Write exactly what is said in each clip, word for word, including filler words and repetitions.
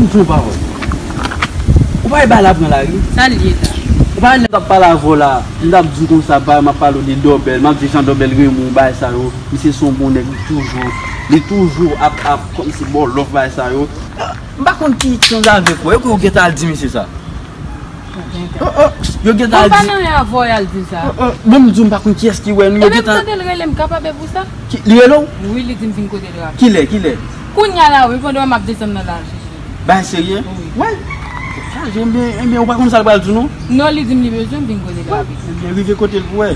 Di yon pawòl. Ou pa wè bagay la pran lari? Sa l ye la? Ou pa wè lè m t ap pale avè w la, m t ap di w konsa, bagay, m ap pale w de Dòbèl, m ap di jan Dòbèl renmen w, bagay sa yo. Misye se yon bon nèg, li toujou, li toujou ap, ap kòmsi ba w lòf, bagay sa yo. M pa konn ki chanje avèk ou, e ou gentan al di misye sa. Oh, oh, yo gentan al di. Mwen pa nan yon avè w al di sa. Oh, oh, bon, m di w m pa konn kiyès ki wè nou, yo gentan. Ebyen, m tande l rele m, m kapab e pou sa? Ki, li rele w? Wi, li di m vin kote l rapid. Kilè, kilè? Kounye a la, wi, pandan m ap desann nan lari. Bagay serye? Wi. Wè. Sa, ebyen, ebyen, ou pa konn sa l pral di w, non? Non, li di m li bezwen m vin kote l rapid. Ebyen, rive kote l pou wè.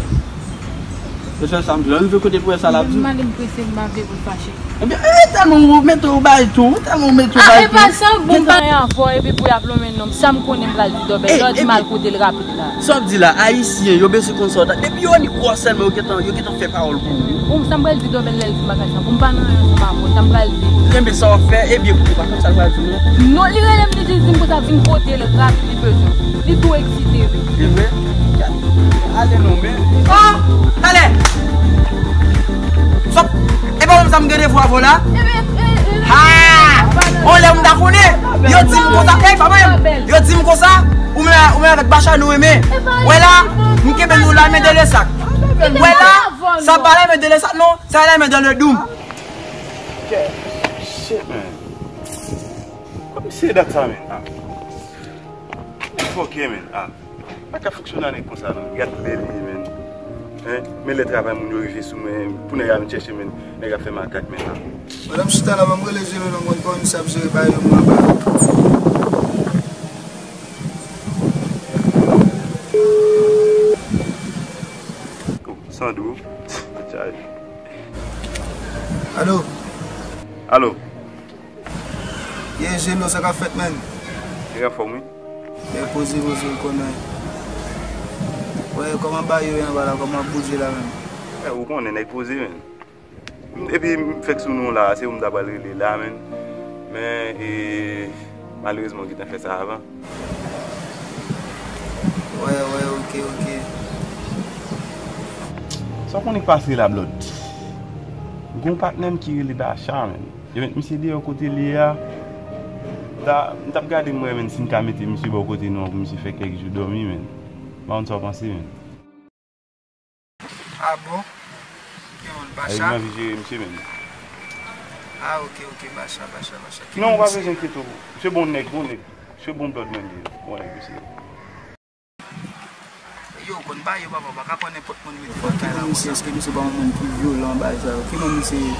Se sèl sa m di w, lè w rive kote l pou wè sa l ap di w. M ale m prese, m pa vle pou l fache. Ebyen, e tèlman ou mete w bay tou, tèlman ou mete w bay tou. Ah, e pa sa, bon, m pa gen avè w, epi pou y ap lonmen non m, sa m konnen m pral di Dòbèl, lè w di m al kote l rapid la. Sa w ap di la, Ayisyen, yo bezwen konn sa w ta, depi yo ni kò sèlman, yo gentan, yo gentan fè pawòl pou ou. Bon, sa m pral di Dòbèl lè l di m bagay sa, bon, m pa nan anyen ansanm avè w, sa m pral di. Renmen sa w ap fè, ebyen, koute, pa konn sa l pral di w, non. Non, li rele m, li di, di m konsa, vin kote l rapid, li bezwen w. Li tou eksite, wi. Se vre? Ale non, men. Oh, talè! Sòt! E pa menm sa m gen devwa avè w la? Ha! On lè m ta konnen. Yo di m konsa, ey, pa mwen. Yo di m konsa, ou menm, ou menm avèk Bacha nou renmen. Wè la, m kenbe nou la men dans le sac. Wè la, sa pa la men dans le sac non, sa la men dans le doum. Shit, man. Kòman se dat sa, men? Ah. Fòkè, men. Ah. Pa ka fonksyone a nèg konsa non. Gad lè li ye, men. Hein? Men lè travay moun yo rive sou mwen, pou nèg a vin chèche, men. Nèg ap fè makak, men, la. Pandan m chita la, ban m rele Jeno non, m konn kòman misye ap jere bagay yo, mwen anba. Oh, Sandro. Tchayi. Alo. Alo. Ye, Jeno, sa k ap fèt, menn? Nèg anfòm, wi. Nèg poze, poze, ou konnen. Wè, kòman bagay yo ye anba la, kòman ap bouje la menm? Eh, ou konnen, nèg poze, menn. Epi, m fèk sou nou la, se ou m ta pral rele la, menn. Men, e, malerezman, ou gentan fè sa avan. Wè, wè, oke, oke. Sa w konnen k pase la, Blòd? Gon patnè m ki rele Bacha, menn. Yo met misye deyò kote l ye a. M ta, m t ap gade m wè, menn, si m ka mete misye bò kote nou an pou misye fè kèk jou dòmi, menn. M pa konn sa w panse, menn. Ah bon? Gen moun Bacha? Ay, m anvi jere misye, menn. Ah, oke, oke, Bacha, Bacha, Bacha. Non, ou pa bezwen enkyete w. Misye bon nèg, bon nèg. Misye bon blòd, menn, li. Bon nèg, misye. Yo, ou konn bagay yo, papa, ou pa ka pran nenpòt moun mete bò kay la konsa. Èske misye pa yon moun ki vyolan, bagay sa yo? Ki moun misye ye?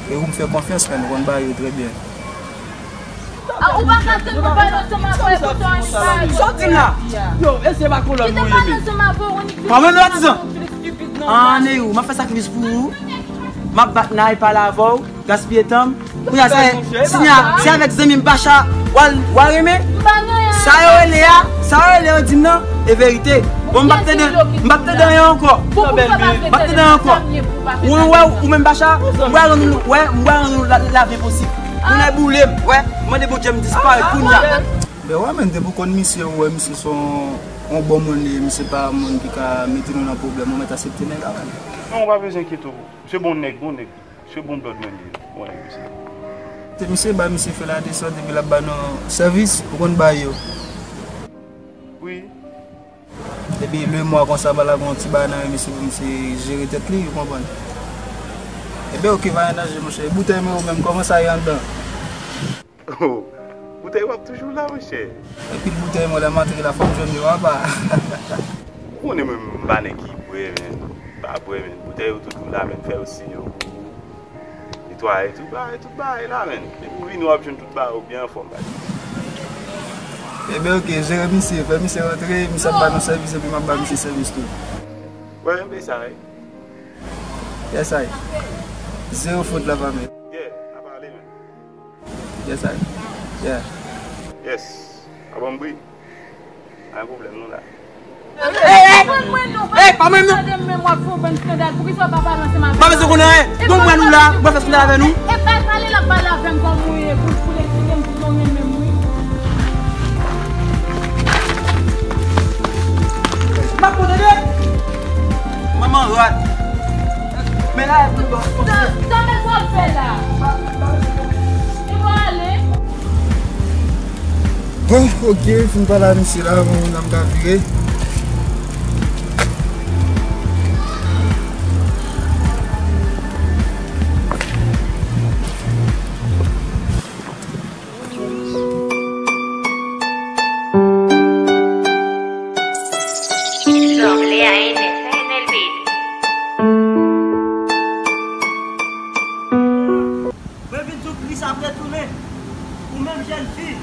E ou m fè konfyans, menn, ou konn bagay yo trè byen. Ah, ou pa ka tann pou pale ansanm avè l, kote w annik pale. Sa w di m la? Yo, èske se pa kolòn mwen ye, men? Kite pale ansanm avè w, annik vin pale ansanm avè w, stupid non. Ah, Neyou, m ap fè sakrifis pou ou. M ap bat Nay pale avè w. Gaspiye tan m. Kounye a, se, se avèk zanmi m Bacha w al, w al renmen. Sa yo rele a, sa yo rele yo di m nan, e verite. Bon, m p ap tande, m p ap tande anyen ankò. M p ap tande anyen ankò. Ou wè, ou menm Bacha, m pral rann ou, wè, m pral rann ou la, lavi posib. Kounye a boule m, wè, mande Bondye m disparèt kounye a. Ben wè, menn, depi w konn misye, ou wè misye se yon, yon bon moun li ye, misye pa moun ki ka mete nou nan pwoblèm, ou mèt aksepte nèg la, menn. Non, ou pa bezwen enkyete w. Misye bon nèg, bon nèg. Se bon blòd mwen li ye, bon nèg misye. Se misye bay misye fè ladesann epi l ap ba nou sèvis, ou konn bay yo. Wi. Epi le mwa konsa, ba l ap gen yon ti bagay nan men misye pou misye jere tèt li, ou konprann. Ebyen, oke, pa gen danje, monchè. E boutèy mwen yo menm, kòman sa ye anndan? Oh, boutèy w ap toujou la, monchè. Epi boutèy mwen, lè m antre la, fò m jwenn yo apa. Ou konnen mwen, m pa nèg ki bwè, menn. M pa bwè, menn. Boutèy yo toujou la, menn. Fè yo siy yo pou ou. Netwaye tout bagay, tout bagay la, menn. Depi w vini, w ap jwenn tout bagay yo byen anfòm, baz. Ebyen, oke, jere misye, fè misye rantre, misye ap ba nou sèvis, epi m ap ba misye sèvis tou. Wè, m fè sa, wi. Yes I. Zero fot la, pa menm. Yeah, n a pale, menn. Yes I. Yeah. Yes. A bon bri. Pa gen pwoblèm non la. Ey, ey! Ey, pa mwen non. Gade m menm w ap fè yon bann eskandal. Poukisa w pa pale ansanm avè m? M pa bezwen konnen anyen. Donk mwen nou la, mwen fè eskandal avè nou. E pa pale l ap pale avè m kòm ou ye pou, pou l eksplike m si se w menm menm wi. M ap konnen de. Manman rat. Men la e pou l ba w konsèy. Sa, sa mèt w ap fè la? E w ale? Bon, ok, fin pale a misye la, bon, n ap ka vire. Mwen vin di w Kris ap retounen. Ou menm jèn fi,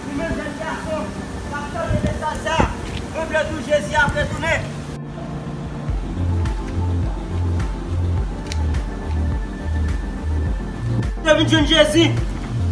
ou menm jèn gason k ap tande mesaj sa, mwen vle di w Jezi ap retounen. Yo vin jwenn Jezi,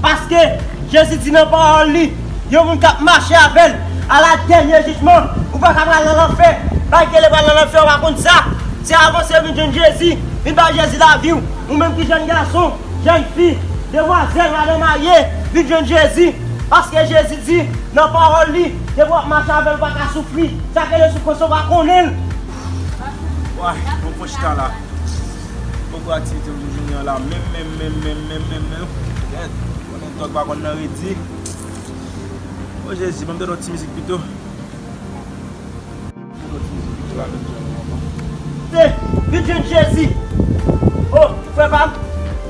paske Jezi di nan pawòl li, yon moun k ap mache avè l a la dènye jijman, ou pa ka pral nan lanfè. Bagay ki rele pral nan lanfè, ou pa konn sa. Se avanse vin jwenn Jezi, vin bay Jezi lavi w. Ou menm ki jèn gason, jèn fi, demwazèl, madan marye, vin jwenn Jezi. Paske Jezi di nan pawòl li, depi w ap mache avè l, ou pa ka soufri. Sa k rele soufrans, ou pa konnen l. Way, mwen pran chita la. Poko aktivite m pou jounen an la menm, menm, menm, menm, menm, menm, menm. Gèt, konnen tòg pa konn nan redi. O Jezi, ban m tande yon ti mizik pito. Se, vin jwenn Jezi. O, frè pa m,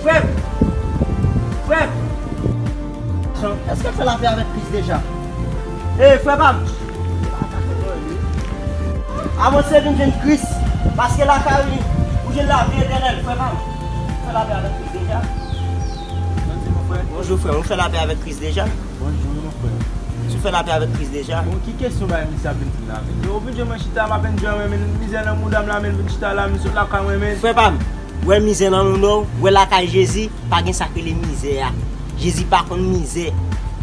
frè m, frè m. Èske w fè lapè avèk Kris deja? E, frè pa m, avanse vin jwenn Kris, paske lakay li, ou jwenn lavi etènèl, frè pa m. Fè lapè avèk Kris deja. Bonjou, frè m. Ou fè lapè avèk Kris deja? Bonjou, mon frè. Ou fè lapè avèk Kris deja? Bon, ki kesyon bagay misye ap vin di m la menm? Yo, vin jwenn mwen chita, m ap enjoy mwen menm, mizè nan mouda m la menm, vin chita la, m sot lakay mwen menm. Frè pa m, wè mizè nan mouda w, wè lakay Jezi, pa gen sa k rele mizè a. Jezi pa konn mizè.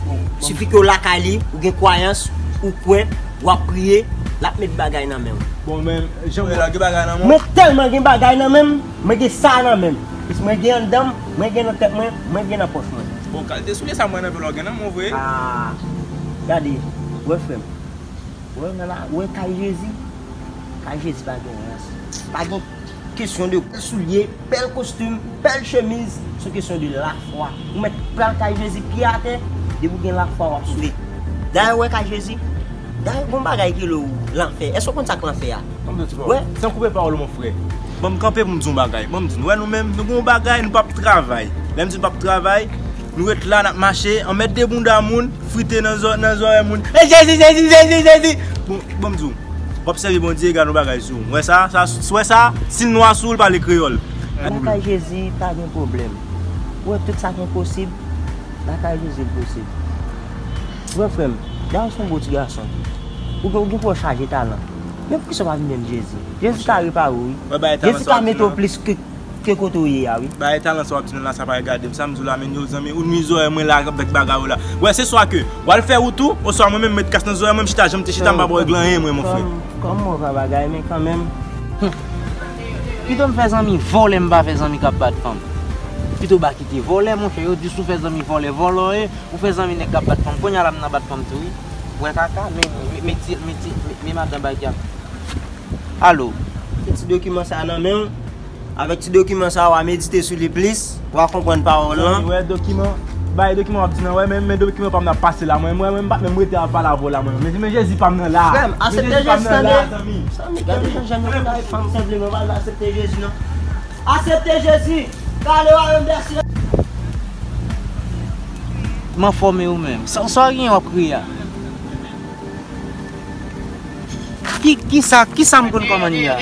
Bon, bon. Sifi ke w lakay li, ou gen kwayans, ou kwè, w ap priye, l ap met bagay nan men w. Bon, men, jan mwen gen bagay nan men w. Mwen tèlman gen bagay nan men m, mwen gen sa nan men m. Plis mwen gen anndan m, mwen gen nan tèt mwen, mwen gen nan pòch mwen. Bon, kalite soulye sa mwen nan vlog nan, mwen vre. Ah, gade, wè frè m. Wè nan la, wè kay Jezi. Kay Jezi pa gen rans. Pa gen kesyon de bèl soulye, bèl kostim, bèl chemiz. Se kesyon de lafwa. Ou mèt pral kay Jezi pye atè, depi w gen lafwa w ap sove. Dayè wè kay Jezi. Dayè gon bagay ki rele w lanfè. Èske w konn sa k lanfè a? Wè. San koupe pawòl ou, mon frè. Ban m kanpe pou m di yon bagay. Ban m di nou, wè nou menm, nou gen yon bagay, nou p ap travay. Lè m di nou p ap travay, nou ret la, n ap mache, anmède bounda moun, frite nan zò-, nan zòrèy moun. E Jezi, Jezi, Jezi, Jezi! Bon, ban m di w, w ap sèvi Bondye, gade yon bagay sou ou. W wè sa? Sa, w wè sa? Si l nwa sou ou, l pale kreyòl. Lakay Jezi, pa gen pwoblèm. Ou wè, tout sa ki enposib, lakay Jezi, l posib. Wè, frè m, dayè w se yon bon ti gason. Ou gen, ou gen pou w chaje talan. Men poukisa w pa vin jwenn Jezi? Jezi ka repare w, wi. Jezi ka mete w plis ke, ke kote w ye a, wi. Bagay talan sa w ap di nou la, sa pa regade m. Sa m di w la, men yo, zanmi, ou nwi zòrèy mwen la avèk bagay ou la. Wè, se swa ke w al fè wout ou, oswa mwen menm met kas nan zòrèy mwen, m chita jan m te chita, m pa ba w regle anyen, mwen, mon frè. Kòm, kòm mwen pa bagay, men kanmenm. Pito m fè zanmi vòlè, m pa fè zanmi k ap bat fanm. Pito ba kite vòlè, monchè, yo di si w fè zanmi vòlè, vòlò ye, ou fè zanmi nèg k ap bat fanm. Kounye a la m nan bat fanm tou, wi. Wè kaka, men, men, men ti, men ti, men, men madan bagay ap. Alo. Ti dokiman sa nan men w. Avèk ti dokiman sa, w a medite sou li plis, w a konprann pawòl lan. Wè dokiman, bay dokiman w ap di nan, wè, men, men dokiman pa m nan pase la, mwen, mwen, mwen, m pa t menm rete ap pale avè w la, mwen. Men, men Jezi pa m nan la. Frè m, aksepte Jezi, tande. Zanmi, tande jan jèn nan bay fanm senpleman, pa aksepte Jezi, non. Aksepte Jezi, kale wayòm dèsyèl. M anfòme ou menm. Sa, sa w gen w ap kriye a? Ki, ki sa, ki sa m konn kòmann ye a?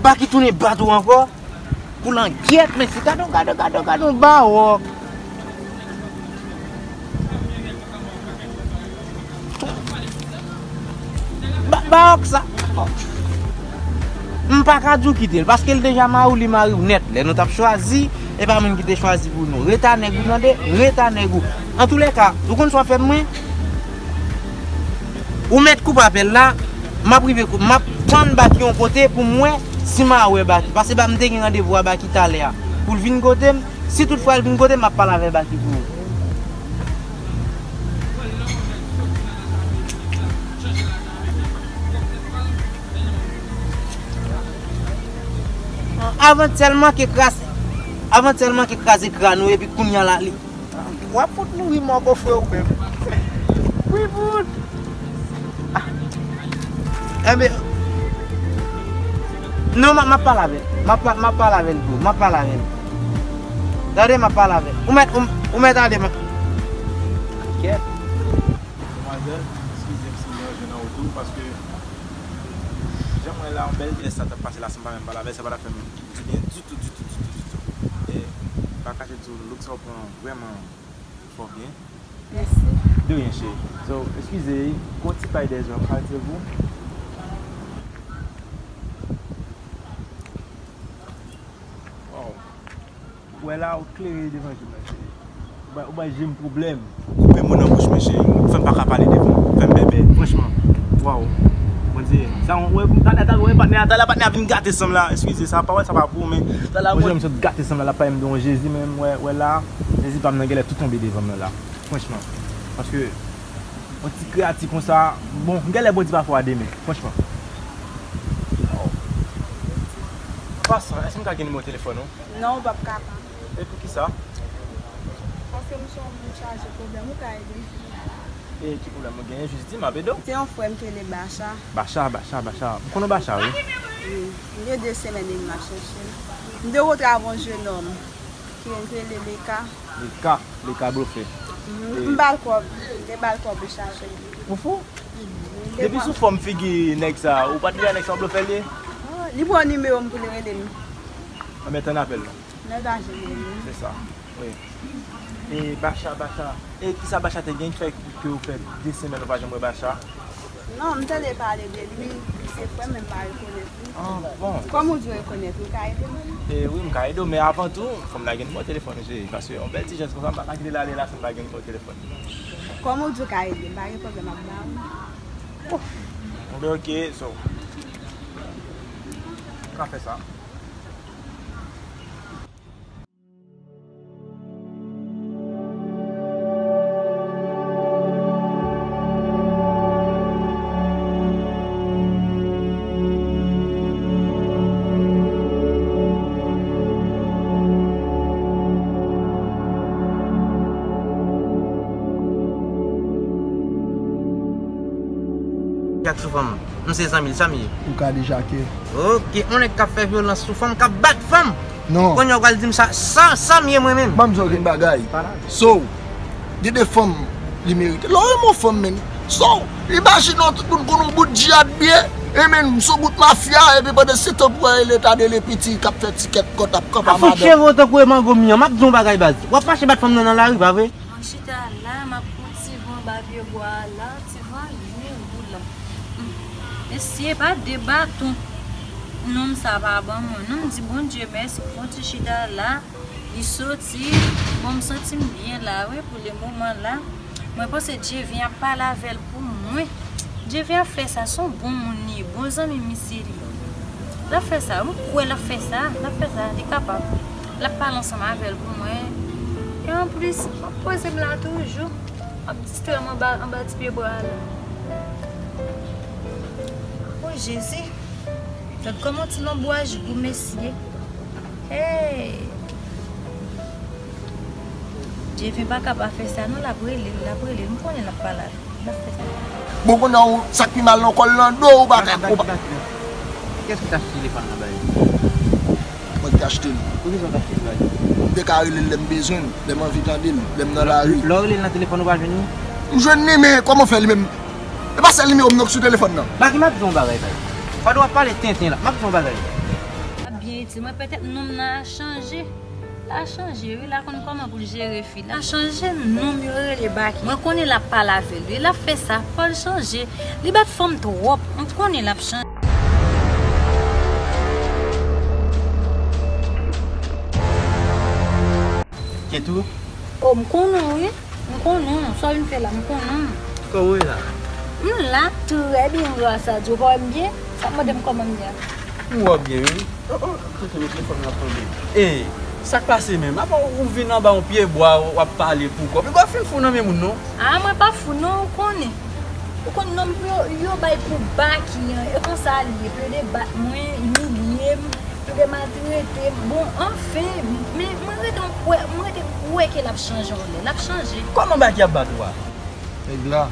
Baki tounen bat ou ankò? Pou langyèt, mesye, gade, gade, gade, gade yon bawòk. Ba, bawòk sa. M pa ka di w kite l, paske l deja mari w, li mari w nèt. Lè nou t ap chwazi, e pa moun ki te chwazi pou nou. Reta nèg ou, tande? Reta nèg ou. Antoulèka, ou konn sa w ap fè mwen? Ou mèt koupe apèl la, m ap rive kou-, m ap tann Baki yon kote pou m wè si m a wè Baki. Paske ba m te gen randevou a Baki talè a. Pou l vin kote m, si toutfwa l vin kote m, m ap pale avè Baki pou ou. Avantyèl manke kraze, avantyèl manke kraze kràn ou, epi kounye a la, li, W ap fout mouri mò gofre ou menm. Wi, fout. Ah. Enben, non, m ap, m ap pale avè l. M ap pa-, m ap pale avè l, bro. M ap pale avè l. Tande, m ap pale avè l. Ou mèt, ou, ou mèt ale, m ap. Kèt. Demwazèl, eskize m si m deranje nan wout ou, paske jan m wè la, yon bèl pyès sa t ap pase la, san m pa menm pale avè l, sa pa t ap fè m dibyen ditou, ditou, ditou, ditou. E m pa kache di w, look sa w pran an vrèman fò byen. Mèsi. De rien, cheri. So, eskize, gon ti pay dèzè, m ka retire l pou ou? Wow. Ou wè la, ou klere devan je m la, cheri. Ou bay, ou bay je m pwoblèm. Koupe mo nan bouch mwen, cheri. Ou fè m pa ka pale devan ou. Ou fè m bèbè. Franchman. Wow. Bondye. Sa, ou wè, talè, talè, ou wè, patnè a, talè, patnè a vin gate san m la. Eskize, sa pa wè, sa pa pou ou, men talè, ou wè, m sot gate san m la, l ap pale m de yon Jezi, men m wè, wè la, Jezi pa m nan genlè tou tonbe devan m nan la. Franchman. Paske, yon ti kreyati konsa, bon, m genlè Bondye pa fè w a demen. Franchman. An pasan, èske m ka gen nimewo telefòn ou? Non, ou p ap kapab. E poukisa? Paske m se yon moun chaje pwoblèm, ou ka ede m? E ki pwoblèm ou genyen? Jis di m, m ap ede w. Se yon frè m ki rele Bacha. Bacha, Bacha, Bacha. M konnen Bacha, wi. Wi. M gen de semèn epi m ap chèche l. M te rankontre avèk yon jenòm ki rele Leka. Leka, Leka blofè. Mhm. E m ba l kòb, m te ba l kòb li chache. Ou fou? Mhm. Depi sou fòm figi nèg sa, ou pa t di a nèg sa blofè li ye? Oh, li pran nimewo m pou li rele m. Anben, tann apèl la. Mwen pa janm wè l, non. Se sa. Wi. E Bacha, Bacha. E kisa Bacha te gen ki fè ke ou fè de semèn ou pa janm wè Bacha? Non, m tande pale de li, li se frè m, men m pa rekonèt li. Ah, bon. Kòman ou di w rekonèt li, ou ka ede m? E wi, m ka ede w, men avan tou, fò m lage nimewo telefòn ou, cheri, paske yon bèl ti jès konsa, m pa ka kite l ale la san m pa gen nimewo telefòn. Kòman ou di w ka ede m? Pa gen pwoblèm, m ap ba ou. Ouf. Bon, ben, ok, so. M ka fè sa. Jak sou fanm. M se zanmi l, sa m ye? Ou ka deja ke. Ok, yon nèg k ap fè vyolans sou fanm, k ap bat fanm. Non. Kounye a w pral di m sa, sa, sa m ye mwen menm. Ban m di w yon bagay. So, gen de fanm li merite. Lè w renmen yon fanm, menn. So, imajine w tout moun konn yon bout djihad byen, e menn m se yon bout mafya, epi pandan se tan pou wè leta de lepiti k ap fè tikèt kòt ap kanpe a madanm. Fout cheve w tankou e mango mi an. M ap di w yon bagay baz. W ap mache bat fanm nan nan lari, pa vre? Mwen chita la, m ap pran ti van anba pye bwa a la, ti van lye woulan. Hmm. Mesye, pa de baton nonm sa pa ban mwen, non, m di Bondye mèsi pou ti chita la, li soti, bon, m santi m byen la, wi, pou le moman la. Mwen panse Dye vin ap pale avè l pou mwen. Dye vin ap fè sa, se yon bon moun li ye, bon zanmi misye li ye. L ap fè sa, m kwè l ap fè sa, l ap fè sa, li kapab. L ap pale ansanm avè l pou mwen. E anplis, m ap poze m la toujou. M ap distrè m anba, anba ti pye bwa a la. O Jezi, gad kòman ti lonbwaj gou mesye. Hey! Dye vin pa ka pa fè sa, non, l ap rele l, l ap rele l. M konnen l ap pale avè l. Bon, kounye a, sa k pi mal nan kò l nan do, ou pa ka, ou pa. Kiyès ki t achte telefòn nan ba li? Mwen ki t achte l. Poukisa w t achte l ba li? M te ka rele l lè m bezwen l, lè m anvi tande l, lè m nan lari. Lè w rele l nan telefòn, ou pa jwenn li? M jwenn li, men kòman fè li menm? E pa sèl nimewo m nan k sou telefòn nan. Baki, m ap di w yon bagay, baz. Fadou ap pale tenten la. M ap di w yon bagay. L ap byen itil mwen, petèt nonm nan a chanje. L a chanje, wi, l a konn kòman pou l jere fi. L a chanje nonm yo rele Baki. Mwen konnen l ap pale avè l, wi. L ap fè sa, fò l chanje. Li bat fanm twòp. M konnen l ap chanje. Kèt ou? O, m konnen w, wi. M konnen w. Sa w vin fè la, m konnen w. Kòman w ye la? M la, trè byen, gras a Dye. Ou pa wè m byen? Sa ap mande m kòman m ye a. M wè w byen, wi. O, o, tete, mete telefòn nan tonbe. E, sa k pase menm? Apa w vin anba yon pye bwa, w ap pale pou kò w. Pye bwa fin fou nan men moun, non? A, mwen pa fou, non, ou konnen. Ou konn nonm yo, yo bay pou Baki an. E konsa l ye, plede bat mwen, imilye m. Te maltrete m. Bon, anfen, men mwen rete kwè, mwen rete kwè ke l ap chanje yon lè. L ap chanje. Kòman Baky ap bat ou a? Nèg la.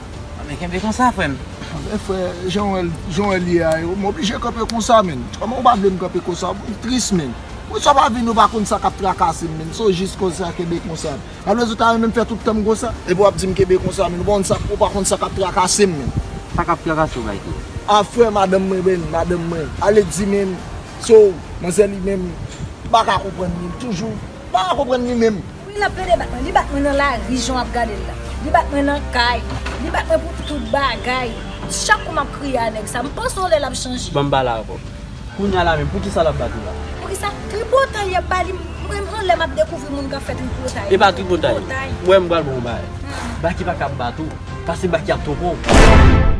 Men kenbe konsa, frè m. Men frè, jan w wè l ye a, m oblije kanpe konsa, menn. Kòman ou pa vle m kanpe konsa? M tris, menn. Mwen sa pa vin, ou pa konn sa k ap trakase m, menn. Se jis konsa, kenbe konsa. Alò, ou ta renmen m fè tout tan m konsa? Epi w ap di m kenbe konsa, menn. Ou pa konn sa, ou pa konn sa k ap trakase m, menn. Sa k ap trakase w, Baky? A frè, madanm mwen, menn, madanm mwen. Ale di, menn, se w, manzè li menm, m pa ka konprann li. Toujou, m pa ka konprann li menm. Wi, l ap plede bat mwen. Li bat mwen nan lari, jan w ap gade l la. Li bat mwen nan kay. Li bat mwen pou tout bagay. Chak kou m ap kriye a nèg sa, m panse yon lè l ap chanje. Ban m pale avè w. Kounye a la menm, poukisa l ap bat ou la? Poukisa? Tripotay y ap ba li, mwen menm anlè m ap dekouvri moun k ap fè tripotay. E pa tripotay. Wè m pral bon bagay. Baky pa ka bat ou, paske Baky ap twonpe w.